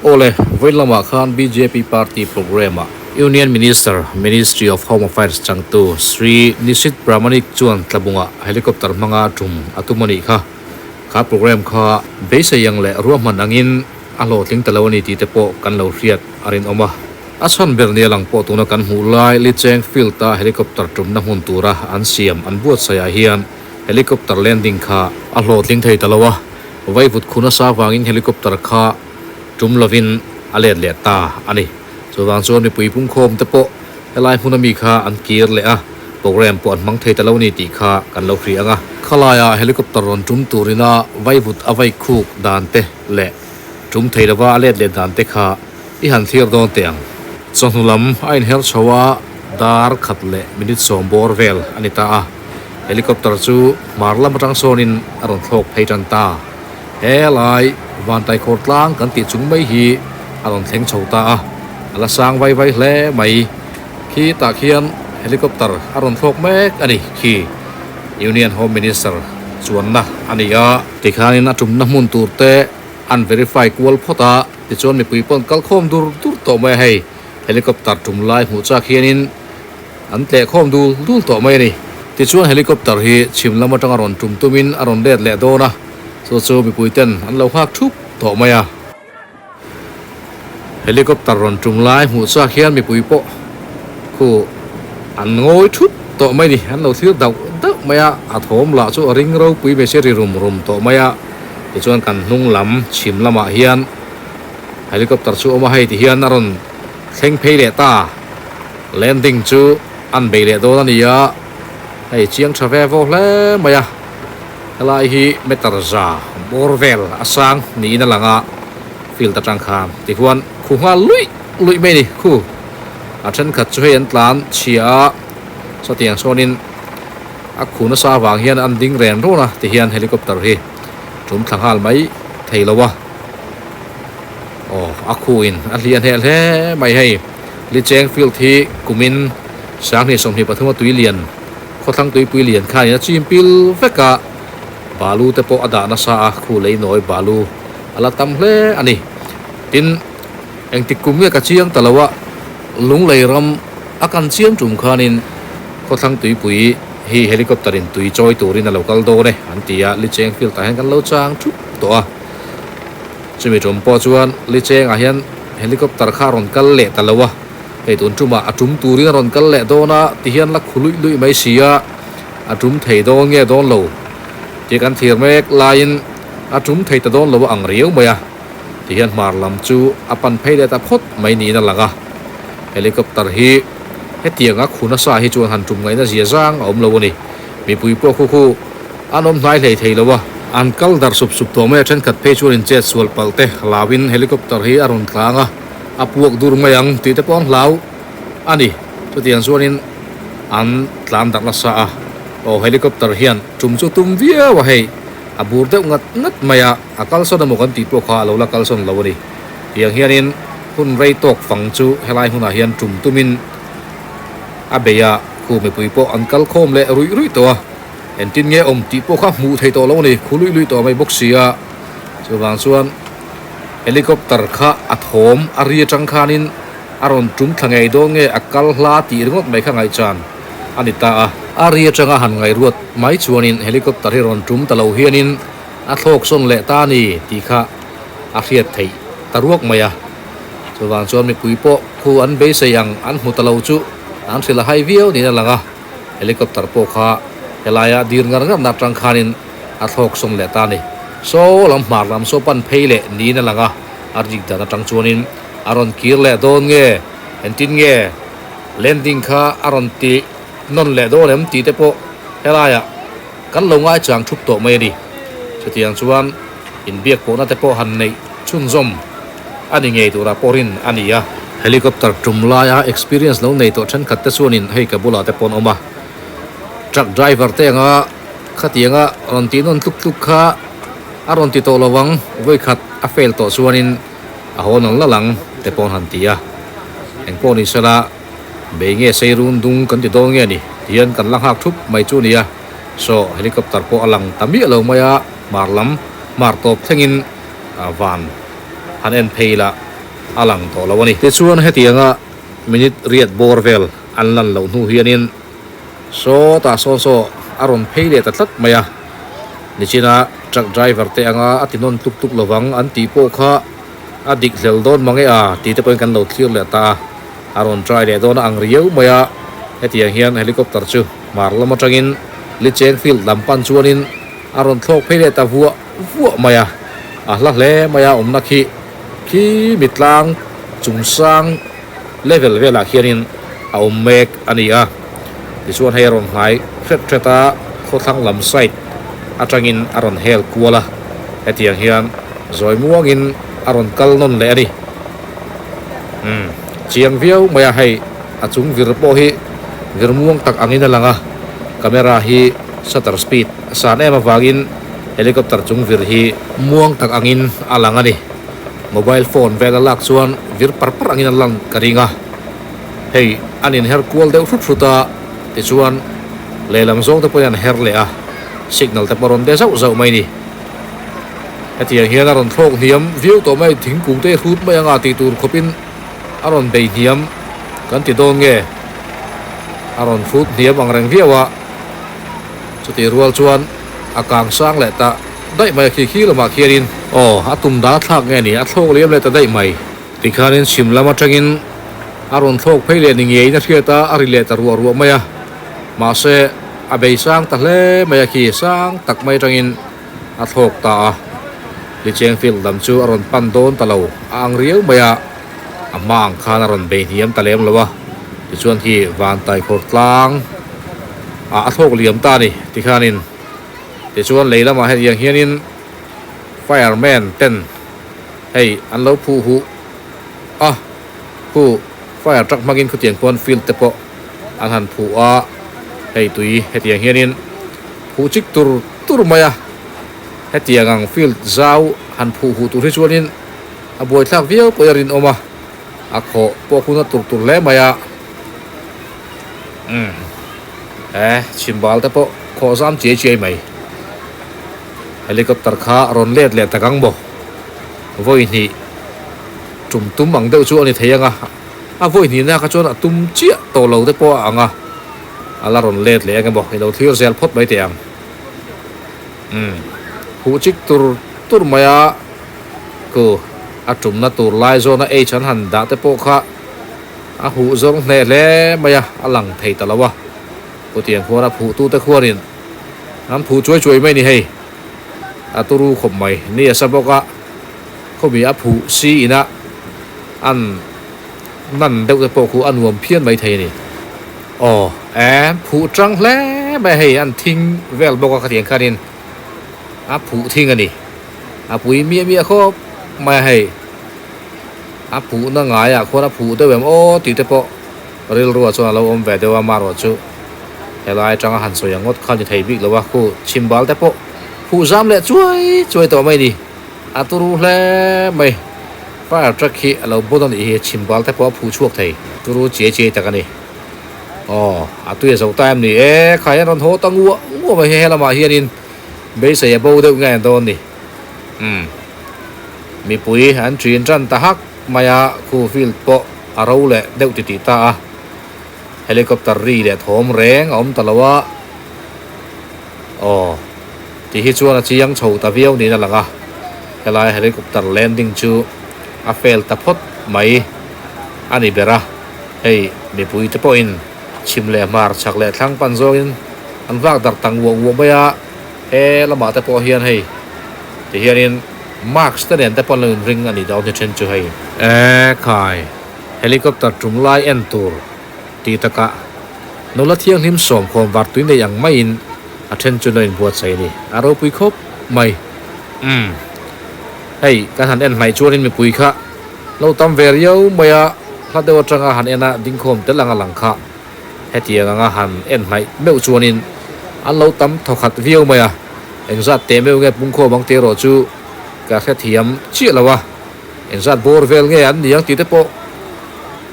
Awle, vawiin lamah khan bjp party programme-ah Union Minister, Ministry of Home Affairs changtu Shri Nishit Pramanik chuan tlabungah helicopter hmanga tum a tum a nih kha. Kha programme kha beisei ang leh ruahman angin a hlawhtling ta lo a ni tih te pawh kan lo hriat a rinawm a. A chhan ber nia lang pawh tuna kan hmuh lai Licheng Field-a helicopter tumna hmun tura an siam an buatsaihah hian helicopter landing kha a hlawhtling thei ta lo a, vaivut khu nasa vangin helicopter kha tum lovin a let leh ta a ni. Chuvang chuan mipui pungkhawm te pawh helai hmuna mi kha an kir leh a, program pawh an hmang thei ta lo ni tih kha kan lo hria ang a. Khalaia helicopter rawn tum turina vaivut a vai khuk dan te leh tum thei lova a let leh dan te kha i han thlir dawn teh ang. Chawhnu lam a inher chho a, dar khat leh minute sawm bawr vel a ni ta a. Helicopter chu hmar lam atang sawnin a rawn thlawk phei tan ta. He lai Vantaikhawr tlang kan tih chung mai hi a rawn thleng chho ta a, a la sang vai vai hle mai. Khi tah khian helicopter a rawn thlawk mek a ni khi Union Home Minister chuanna a ni a. Tikhanin a tumna hmun tur te an verify kual phawt a, tichuan mipui pawh an kal khawm dur dur tawh mai a hei. Helicopter tum lai hmuh chak hianin an tleh khawm dul dul tawh mai a ni. Tichuan helicopter hi chhim lam atanga rawn tum tumin a rawn let leh dawn a, chu chu mipui ten an lo nghak thup tawh mai a. Helicopter rawn tum lai hmuh chak hian mipui pawh khu an ngawi thup tawh mai a ni. An lo thlir dauh dauh mai a, a thawm lah chu a ring ropui mai se ri rum rum tawh mai a. Tichuan kan hnung lam chhim lamah hian helicopter chu a awm a, hei ti hian a rawn thleng phei leh ta. Landing chu an bei leh dawn a ni a, hei chiang tha ve vo hle mai a. Helai hi meter za bawr vel a sang niin a lang a, field atang khan tihuan khu nghal luih luih mai a ni khu. A thenkhat chu hei an tlan chhia a, sawtiang sawnin a khu nasa avang hian an ding ren rawn a tihian helicopter hi tum thla nghal mai thei lo a. Aw a khu in a hliah hneh hle mai hei. Licheng field hi kumin Sanghnih 23 a tui lian khawthlang tuipui lian khanin a chim pil vek a, balu te pawh a dah nasa a, khu lei nawi balu a la tam hle a ni. Tin, engtik kum nge ka chiang ta lo a, Lunglei ram a kan chiam tum khanin khawthlang tuipui hi helicopter in tui chawi turin a lo kal dawn e an ti a, Licheng field ah hian kan lo chang thup tawh a. Chumi tum pawh chuan Licheng ah hian helicopter kha a rawn kal leh ta lo a, hei tun tumah a tum turin a rawn kal leh dawn a ti hian la khu luih luih mai si a, a tum thei dawn nge dawn lo tih kan thlir mek laiin a tum thei ta dawn lo a ang riau mai a ti hian hmar lam chu a pan phei leh ta phawt mai niin a lang a, helicopter hi hetianga khu nasa hi chuan han tum ngaihna zia zang a awm lo a ni, mipui pawh khu khu An awm hnai hlei thei lo a, an kal darh sup sup tawh mai a, thenkhat phei chuan in chet sual palh te hlauin helicopter hi a rawn tlang a, a puak dur mai ang tih te pawh an hlau a ni. Chutiang chuanin an tlan darh nasa a, aw helicopter hian tum chu tum viau a hei, a bur deuh ngat ngat mai a, a kalsawn emaw kan tih pawh kha a lo la kalsawn lo a ni. Tiang hianin hun rei tawk fang chu helai hunah hian tum tumin a bei a, khu mipui pawh an kal khawm leh ruih ruih tawh a. Engtin nge awm tih pawh kha hmuh theih tawh lo a ni, khu luih luih tawh mai bawk si a. Chuvang chuan helicopter kha a thawm a ri atang khanin a rawn tum thla ngei dawn nge a kal hla tih ringawt mai kha ngaihchan a ni ta a. A ri atanga han ngaihruat mai chuanin helicopter hi rawn tum ta lo hianin a thlawk sawn leh ta a ni tih kha a hriat theih ta ruak mai a. Chuvang chuan mipui pawh khu an beisei ang an hmu ta lo chu an hrilh a hai viau niin a lang a. Helicopter pawh kha helaia dir ngar ngar na atang khanin a thlawk sawm leh ta a ni. Saw lam hmar lam saw pan phei leh niin a lang a, a rik dan atang chuanin a rawn kir leh dawn nge, engtin nge landing kha a rawn ti nawn leh dawn em tih te pawh helaiah kan lo ngaichang thup tawh mai a ni. Chutiang chuan inbiak pawhna te pawh han neih chhunzawm a ni ngei tura pawh rin a ni a. Helicopter tum laia experience lo nei tawh thenkhat te chuanin hei ka bulah te pawh an awm a, truck driver te anga khatianga rawn tih nawn tluk tluk kha a rawn ti tawh lo ang, vawikhat a fail tawh chuanin a haw nawn la lang te pawh an han ti a. Engpawh ni sela bei nge sei run dung kan ti dawn nge ni tihian kan la nghak thup mai chu a ni a, saw helicopter pawh a lang ta miah lo mai a, hmar lam hmar tawp thlengin van han en phei la. a lang tawh lo a ni. Tichuan hetianga minute riat bawr vel an lan loh hnu hianin sawtah sawn saw a rawn phei leh ta tlat mai a, nichina truck driver te anga a ti nawn tluk tluk lovang an tih pawh kha a dik hlel dawn mang e a tih te pawhin kan lo thlir leh ta a, a rawn try leh dawn a ang riau mai a, hetiang hian helicopter chu hmar lam atangin Licheng field lam pan chuanin a rawn thlawk phei leh ta vuah vuah mai a, a hla hle mai a awmna khi khi mitlang chung sang level velah khianin a awm mek a ni a, tichuan hei a rawn hnai hret hret a, khawthlang lam side atangin a rawn hel kual a, hetiang hian zawi muangin a rawn kal nawn leh a ni. Umm chiang viau mai a, hei a chung vir pawh hi vir muang tak angin a lang a, camera hi shutter speed a san em avangin helicopter chung vir hi muang tak angin a lang a ni. Mobile phone vel a lak chuan vir par par angin a lan ka ring a, hei an inher kual deuh hrut hrut a, tichuan lehlam zawng te pawhin an her leh a, signal te pawh a rawn be zauh zauh mai ni. Hetiang hian a rawn thlawk hniam viau tawh mai, thingkung te hrut mai anga tih tur khawpin a rawn bei hniam kan ti dawn nge a rawn hrut hniam ang reng viau a, chutih rual chuan a kang sang leh ta. Daih mai a khi khi lamah khianin. Aw, a tum dan a thlak nge ni? A thlawk liam leh ta daih mai. Tikhanin chhim lam atangin a rawn thlawk phei leh ni ngeiin a hriat a, a ri leh ta ruah ruah mai a. Mahse, a bei sang ta hle mai a khi, sang tak mai atangin a thlawk ta a. Licheng field lam chu a rawn pan dawn ta lo, a ang riau mai a, a hma ang khan a rawn bei hniam ta lem lo a. Tichuan khi Vantaikhawr tlang ah a thlawk liam ta a ni, tikhanin. Tichuan lei lamah hetiang hianin fireman ten hei an lo phuh huh a, khu fire truck hmangin khutiang khuan field te pawh an han phuh a, hei tui hetiang hianin phuh chik tur tur mai a, hetiang ang field zau han phuh huh tur hi chuanin a buaithlak viau pawhin a rinawm a, a khawh pawh hun a tur tur hle mai a, umm. Eh, chhimbal te pawh khawh zam chiai chiai mai. Helicopter kha rawn let leh tak ang maw? Vawi hnih tum tum ang deuh chu a ni thei ang a, a vawi hnihna kha chuan a tum chiah tawh lo te pawh a ang a, a la rawn let leh ang emaw i lo thlir zel phawt mai teh ang. Umm, huh chik tur tur mai a, ku a tumna tur lai zawna H an han dah te pawh kha A huh zawng hneh hle mai a, a lang thei ta lo a. Putiang khuan a phuhtute khuanin an phuh chuai chuai mai ni hei. A turu khawp mai. Ni a sa bawk a, khawmi a phuh si ina an nan deuh te pawh khu a nuam phian mai thei a ni. Aw, e, phuh tang hle mai a hei, an thing vel bawk a khatiang khanin a phuh thing a ni. A pui miah miah khawp mai a hei. A phuhna ngaiah khuan a phuh deuh em aw tih te pawh rilruah chuan a lo awm ve deuh a, amaherawh chu helai atanga han sawi ang ngawt kha ni thei bik lo a, khu chhimbal te pawh phuh zam leh chuai chuai tawh mai ni, a turu hle mai, fire truck hi a lo bawn a nih hi, chhimbal te pawh a phuh chhuak thei, turu chiai chiai tak a ni, aw a tui a zo ta em ni e, khai an rawn haw ta nguah nguah mai he lamah hianin beisei a bo deuh nge an dawn ni, umm. Mipui an ṭin ṭan ta hak mai a, khu field pawh a ro leh deuh titih ta a. Helicopter ri leh thawm reng a awm ta lo a, aw ti hi chuan a chiang chho ta viau niin a lang a. Helai helicopter landing chu a fail ta phawt mai a ni ber a, hei mipui te pawhin chhim leh hmar chhak leh thlang pan zawngin an vak darh ta nguah nguah mai a. He lamah te pawh hian hei ti hianin mask te nen te pawh an lo inring a ni dawn hi then chu hei. E khai, helicopter tum lai en tur tih takah nula thianghlim sawmkhawm var tui nei ang maiin a then chu lo inbuatsaih a ni. A ropui khawp mai. Umm, hei kan han en hnaih chuanin mipui kha lo tam ve riau mai a, hla deuh atanga han en a dingkhawm tel anga lang kha. Hetiang anga han en hnaih meuh chuanin an lo tam thawkhat viau mai a, engzat teh meuh nge pungkhawm ang tih erawh chu ka hrethiam chiah lo a, engzat bawr vel nge an ni ang tih te pawh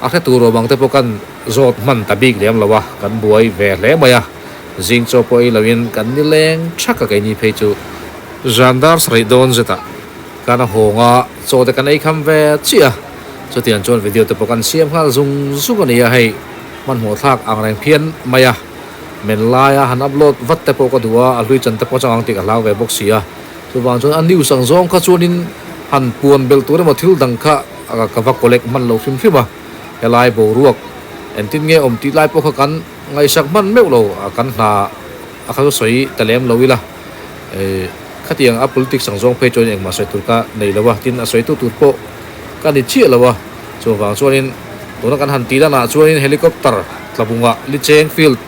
a hre tur awm ang te pawh kan zawt hman ta bik lem lo a, kan buai ve hle mai a, zing chaw pawh ei loin kan nileng thak a keini phei chu zan dar sarih dawn zetah kan a hawng a, chaw te kan ei kham ve chiah a. Chutiang chuan video te pawh kan siam nghal zung zung a ni a, hei hmanhmawh thlak ang reng phian mai a, men laia han upload vat te pawh ka duh a, a hlui chan te pawh chang ang tih ka hlau ve bawk si a, chuvang chuan a news ang zawng kha chuanin han puan belh tur emaw thil dang kha ka va collect hman lo hrim hrim a, helai boruak engtin nge awm tih lai pawh kha kan ngaihsak hman meuh lo a, kan hna a kha chu sawi ta lem lo ila, khatiang a politics ang zawng phei chuan engmah sawi tur ka nei lo a, tin a sawitu tur pawh ka ni chiah lo a, chuvang chuanin tuna kan han tih danah chuanin helicopter tlabungah Licheng field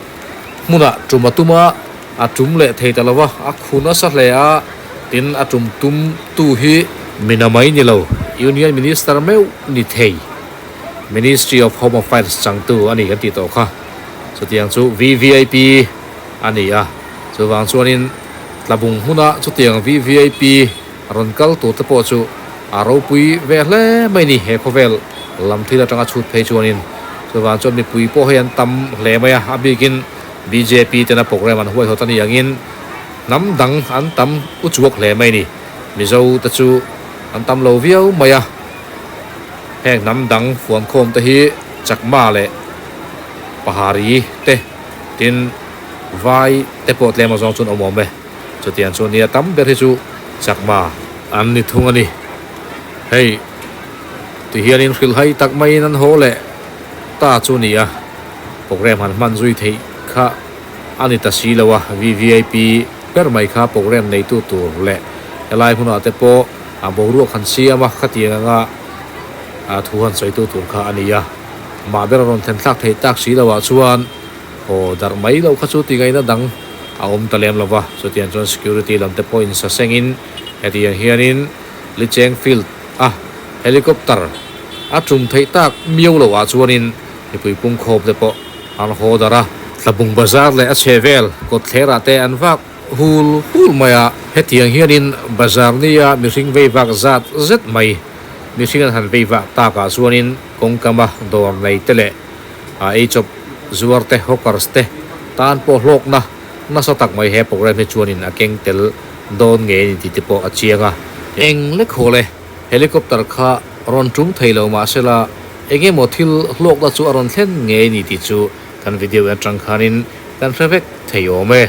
hmunah tum a tum a, a tum leh thei ta lo a, a khu nasa hle a, tin a tum tum tu hi mina mai ni lo, Union Minister meuh ni thei, Ministry of Home Affairs changtu a ni kan tih tawh kha, chutiang chu VVIP a ni a, chuvang chuanin tlabung hmuna chutiang VVIP rawn kal tur te pawh chu a ropui ve hle mai ni he khawvel lam thil atanga chhut phei chuanin chuvang chuan mipui pawh hei an tam hle mai a, a bikin bjp tena program an huaihawt a ni angin hnam dang an tam u chuak hle mai ni Mizo te chu an tam lo viau mai a, heng hnam dang fuankhawm te hi Chakma leh Pahari te tin Vai te pawh tlem azawng chuan awm awm e. Chutiang chu nia tam ber hi chu chakma an ni thung a ni. Hei ti hianin hrilhhai tak maiin an haw leh ta chu ni a, program han hman zui theih kha a ni ta si lo a, VVIP ber mai kha program neitu tur leh helai hmunah te pawh a boruak han siam a, khatiang anga thu han sawitu tur kha a ni a, mah ber a rawn thlen thlak theih tak si loah chuan Aw darh mai loh kha chu tingaihna dang a awm ta lem lo va, chutiang chuan security lam te pawh in sa sengin hetiang hianin Licheng field a helicopter a tum theih tak miau loh ah chuanin mipui pungkhawm te pawh an haw darh a. Tlabung bazar leh a chhe vel kawtthler ah te an vak hul hul mai a, hetiang hianin bazar nia mihring vei vak zat zet mai mihring an han vei vak tak ah chuanin kawngkama dawr nei te leh a eichawp zuar te, hawkers te tan pawh hlawkna nasa tak mai he program hi chuanin a keng tel dawn ngei a ni tih te pawh a chiang a. Eng lek haw le, helicopter kha rawn tum thei lo mahsela eng emaw thil hlawkna chu a rawn thlen ngei a ni tih chu kan video atang khanin kan hre vek thei awm e.